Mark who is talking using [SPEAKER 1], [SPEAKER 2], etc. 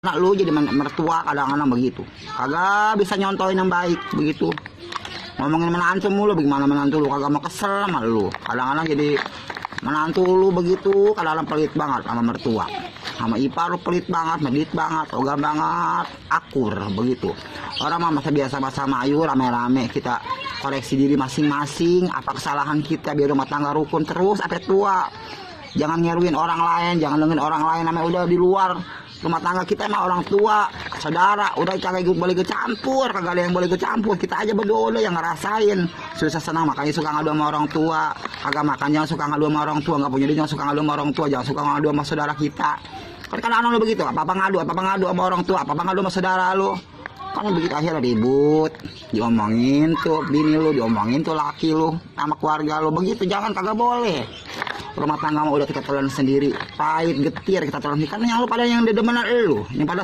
[SPEAKER 1] Anak lu jadi mertua kadang-kadang begitu, kagak bisa nyontohin yang baik begitu. Ngomongin menantu mulu, bagaimana menantu lu kagak mau kesel sama lu. Kadang-kadang jadi menantu lu begitu, kadang-kadang pelit banget sama mertua. Sama ipar lu pelit banget, medit banget, ogah banget, akur begitu. Orang mah masa biasa sama ayo rame-rame kita koreksi diri masing-masing, apa kesalahan kita biar rumah tangga rukun terus sampai tua. Jangan ngeruin orang lain, jangan dengerin orang lain namanya udah di luar rumah tangga kita emang orang tua, saudara, udah kagak boleh ikut campur, kagak ada yang boleh ikut campur. Kita aja berdua yang ngerasain susah senang, makanya suka ngadu sama orang tua. Kagak makan jangan suka ngadu sama orang tua, nggak punya duit jangan suka ngadu sama orang tua, jangan suka ngadu sama saudara kita. Kan anak lu begitu, apa ngadu sama orang tua, apa ngadu sama saudara lu. Kan begitu akhirnya ribut, diomongin tuh bini lu, diomongin tuh laki lu sama keluarga lu begitu. Jangan, kagak boleh. Rumah tangga mah udah kita telan sendiri, pahit getir kita telan, kan yang lu pada yang dedemenan lu, yang pada